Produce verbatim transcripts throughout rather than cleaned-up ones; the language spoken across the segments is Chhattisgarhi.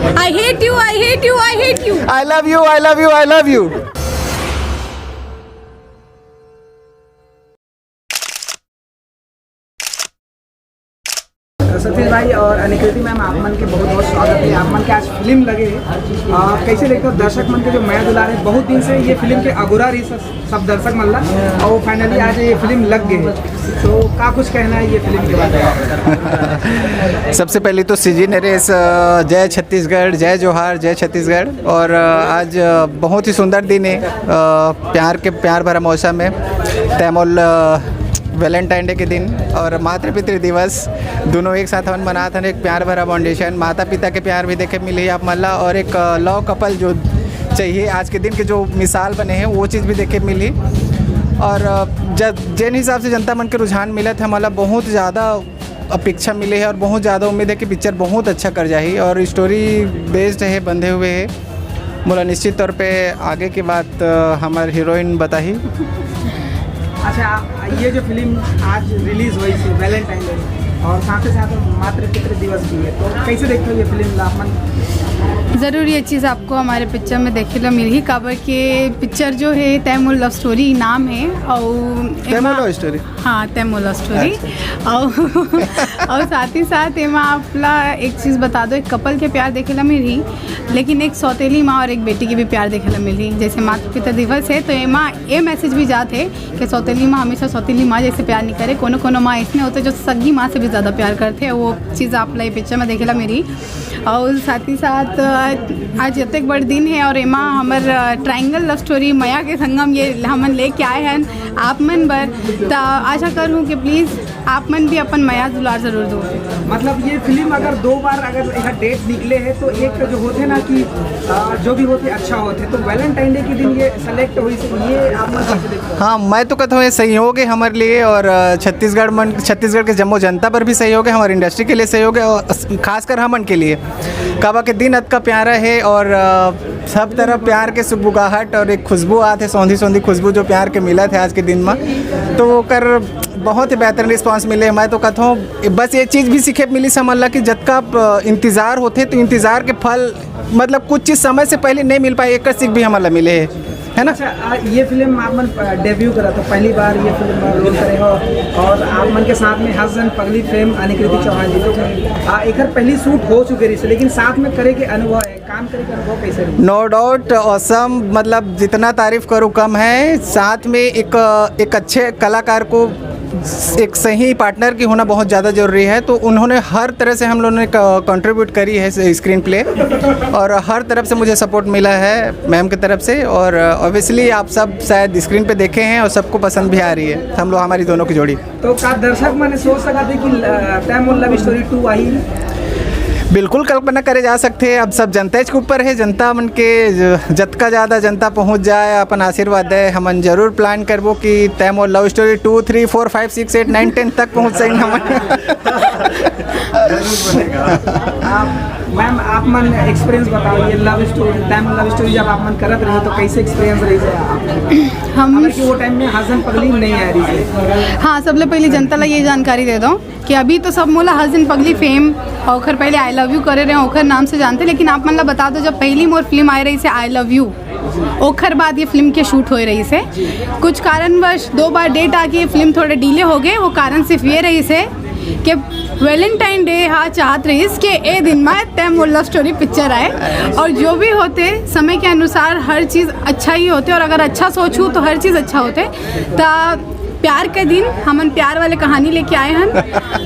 I hate you, I hate you, I hate you. I love you, I love you, I love you. Satish भाई और अनिकृति मैम, आप मन के बहुत बहुत स्वागत है। आप मन के आज फिल्म लगे है, आ, कैसे देखते हो दर्शक मन के जो मया दुलार है? बहुत दिन से ये फिल्म के अगोरा रही सब, सब दर्शक मन ला, और फाइनली आज ये फिल्म लग गई है, तो का कुछ कहना है ये फिल्म के बारे में? सबसे पहले तो सीजी नरेश, अ, जय छत्तीसगढ़, जय जोहार, जय छत्तीसगढ़। और अ, आज अ, बहुत ही सुंदर दिन है, अ, प्यार के, प्यार भरा मौसम है, तैमूल, अ, वैलेंटाइन डे के दिन और मातृ पितृ दिवस दोनों एक साथ हमन मनात हन। एक प्यार भरा फाउंडेशन, माता पिता के प्यार भी देखे मिली आप मन ला, और एक लव कपल जो चाहिए आज के दिन के, जो मिसाल बने हैं, वो चीज़ भी देखे मिली। और अ, ज-, जेन हिसाब से जनता मन के रुझान मिलत है, हमन ला बहुत ज़्यादा अपेक्षा मिले है और बहुत ज़्यादा उम्मीद है कि पिक्चर बहुत अच्छा कर जाही। और स्टोरी बेस्ड है, बंधे हुए है, मोला निश्चित तौर पे आगे की बात अ, हमार हीरोइन बताही। अच्छा, ये जो फिल्म आज रिलीज हुई थी वैलेंटाइन डे, और साथ ही साथ मातृ पितृ दिवस भी है, तो कैसे देखते हो ये फिल्म ला आप मन? जरूर ये चीज़ आपको हमारे पिक्चर में देखे ला मिलही, काबर के पिक्चर जो है तैमूल लव स्टोरी नाम है, और तैमूल एमा लव स्टोरी। हाँ, तैमूल लव स्टोरी। अच्छा। और, और साथ ही साथ एमा आप ला एक चीज़ बता दो, एक कपल के प्यार देखे ला मिलही, लेकिन एक सौतेली माँ और एक बेटी के भी प्यार देखे ला मिलही। जैसे माता पिता दिवस है, तो एमा ये मैसेज भी जात है कि सौतेली माँ हमेशा सौतेली माँ जैसे प्यार नहीं करे। कोनो कोनो माँ इसने होते जो सगी माँ से भी ज़्यादा प्यार करते हैं, वो चीज़ आप ला ये पिक्चर में देखे ला मिलही। और साथ ही साथ, अ, आज इतने बड़ दिन है और एमा हमर, अ, ट्रायंगल लव स्टोरी मया के संगम ये हमन लेके आए हैं आप मन बर। त आशा करूँ कि प्लीज आप मन भी अपन मया दुलार जरूर दो। मतलब ये फिल्म अगर दो बार अगर एकर डेट निकले है, तो एक जो होते ना कि, अ, जो भी होते अच्छा होते, तो वैलेंटाइन डे के दिन ये सेलेक्ट हुई, से ये आप मन कैसे देखते हो? हाँ, मैं तो कहता हूँ ये संयोग है हमारे लिए, और अ, छत्तीसगढ़ मन, छत्तीसगढ़ के जम्मो जनता पर भी संयोग है, हमारी इंडस्ट्री के लिए संयोग है, और खासकर हमन के लिए। काबर के दिन अतका प्यारा है और अ, सब तरफ प्यार के सुगबुगाहट और एक खुशबू आत है, सौंधी सौंधी खुशबू जो प्यार के मिलत है आज के दिन में, तो ओकर बहुत ही बेहतरीन रिस्पांस मिले। मैं तो कहता हूँ बस ये चीज़ भी सीखे मिली समझ ला कि जतका अ, इंतजार होते तो इंतजार के फल, मतलब कुछ चीज़ समय से पहले नहीं मिल पाए, एक सीख भी हमारा मिले है, है ना? अच्छा, आ, ये फिल्म आप मन डेब्यू करा तो पहली बार ये फिल्म रोल करे हो, और आप मन के साथ में हस्बैंड पगली फेम अनिकृति चौहान जी, तो आ, एकर पहली शूट हो चुके रही, लेकिन साथ में करे के अनुभव है, काम करे के अनुभव कैसे रही? नो डाउट, ऑसम। मतलब जितना तारीफ करूँ कम है। साथ में एक एक अच्छे कलाकार को एक सही पार्टनर की होना बहुत ज़्यादा ज़रूरी है, तो उन्होंने हर तरह से हम लोगों ने कंट्रीब्यूट करी है स्क्रीन प्ले, और हर तरफ से मुझे सपोर्ट मिला है मैम की तरफ से। और ऑब्वियसली आप सब शायद स्क्रीन पे देखे हैं और सबको पसंद भी आ रही है हम लोग, हमारी दोनों की जोड़ी। तो का दर्शक मन सोच सकते हैं कि तैमूल लव स्टोरी टू आई? बिल्कुल कल्पना करे जा सकते हैं। अब सब जनता के ऊपर है, जनता मन के ज-, जतका ज़्यादा जनता पहुंच जाए, अपन आशीर्वाद दे, हमन जरूर प्लान करबो कि तैमूल love story two, three, four, five, six, eight, nine, ten तक पहुंच सकें हमन। आप, मैम, आप मन एक्सपीरियंस बताओ, ये लव स्टोरी, तैमूल लव स्टोरी जब आप मन करत रहे तो कैसे एक्सपीरियंस रही है आप? हम हालांकि वो टाइम में हस्बैंड पगली नहीं आ रही थी। हाँ, सबले पहले जनता ला ये जानकारी दे दो कि अभी तो सब मोला हस्बैंड पगली फेम और ओखर पहले आई लव यू करे रहे, ओखर नाम से जानते, लेकिन आप मन ला बता दो, जब पहली मोर फिल्म आए रही से आई लव यू, ओखर बाद ये फिल्म के शूट होए रही से, कुछ कारणवश दो बार डेट आके ये फिल्म थोड़े डिले हो गए। वो कारण सिर्फ ये रही से कि वैलेंटाइन डे हा चाहत रहिस कि ए दिन में तैमूल लव स्टोरी पिक्चर आए, और जो भी होते समय के अनुसार हर चीज़ अच्छा ही होते, और अगर अच्छा सोचूँ तो हर चीज़ अच्छा होते। त प्यार के दिन हमन प्यार वाले कहानी लेके आए हन।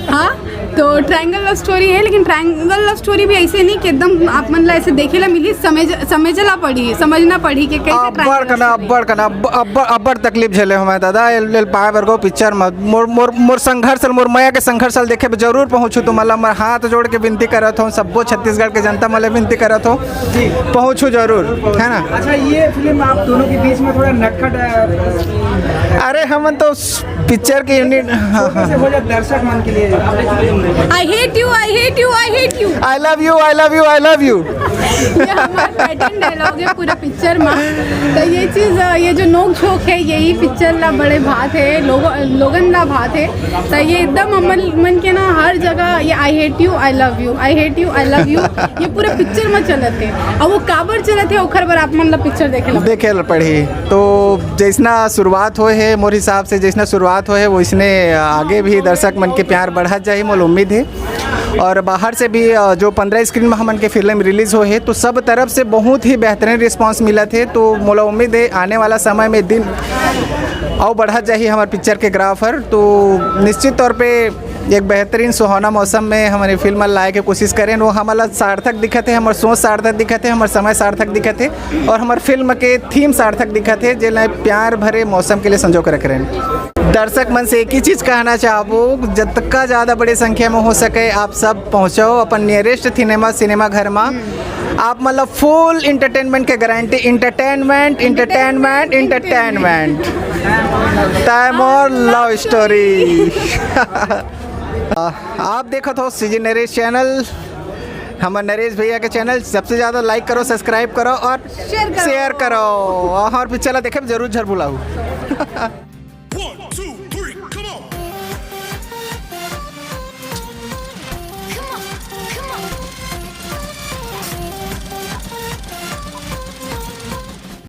हाँ, तो ट्रायंगल लव स्टोरी है, लेकिन ट्रायंगल लव स्टोरी भी ऐसे नहीं कि एकदम आप मन ला ऐसे देखे ला मिली, समझ, समझ ला पड़ी, समझना पड़ी कि कैसे अब्बड़ triangle कना, love story। अब्बड़ कना, अब्बड़, अब्बड़ तकलीफ झेले हमें दादा, एल, एल पाए बर गो पिक्चर में मोर, मोर, मोर संघर्ष, मोर मया के संघर्ष देखे बर जरूर पहुँचू। तो मतलब मैं हाथ जोड़ के विनती करत हूँ, सब्बो छत्तीसगढ़ के जनता मन ले विनती करत हूँ, पहुँचू जरूर, है ना? अच्छा, ये फिल्म आप दोनों के बीच में थोड़ा नटखट, अ, अरे हमन तो पिक्चर के यूनिट, हाँ, हाँ। हो जाए दर्शक मन के लिए। I hate you, I hate you, I hate you. I love you, I love you, I love you. ये हमारा पैटर्न डायलॉग है पूरा पिक्चर में। तो ये चीज, ये जो नोक झोंक है, यही पिक्चर ला बड़े भात है, लोगो, लोगन ला भात है। तो ये एकदम हमन मन के ना हर जगह ये "I hate you, I love you, I hate you, I love you", ये पूरा पिक्चर में चलत है। अब वो काबर चलत है, ओखर बर आप मन ला पिक्चर देखे ला। देखे ला पड़ही। तो जैसना शुरुआत होए है, मोर हिसाब से जैसना शुरुआत होए है, वैसने आगे भी दर्शक मन के प्यार बढ़त जाही, मोला उम्मीद है। और बाहर से भी, अ, जो पंद्रह स्क्रीन में हमन के फिल्म रिलीज होए है, तो सब तरफ से बहुत ही बेहतरीन रिस्पांस मिलत है। तो मोला उम्मीद है आने वाला समय में दिन अउ बढ़त जाही हमर पिक्चर के ग्राफ हर। तो निश्चित तौर पे एक बेहतरीन सुहावना मौसम में हमन फिल्म लाए के कोशिश करेन, वो हमला सार्थक दिखत है, हमर सोच सार्थक दिखत है, हमर समय सार्थक दिखत है और हमर फिल्म के थीम सार्थक दिखत है, जेला प्यार भरे मौसम के लिए संजो के रख रहे हैं। दर्शक मन से एक ही चीज कहना चाहबो, जतका ज्यादा बड़े संख्या में हो सके आप सब पहुंचो अपन नियरेस्ट सिनेमा, सिनेमा घर में। आप मतलब फुल एंटरटेनमेंट के गारंटी। Entertainment, entertainment, entertainment. तय मोर लव स्टोरी। आप देखत हो सीजी नरेश चैनल, हमर नरेश भैया के चैनल। सबसे ज्यादा लाइक करो, सब्सक्राइब करो और शेयर करो। शेयर करो। और पिक्चर ला देखे जरूर झर भुलाहू।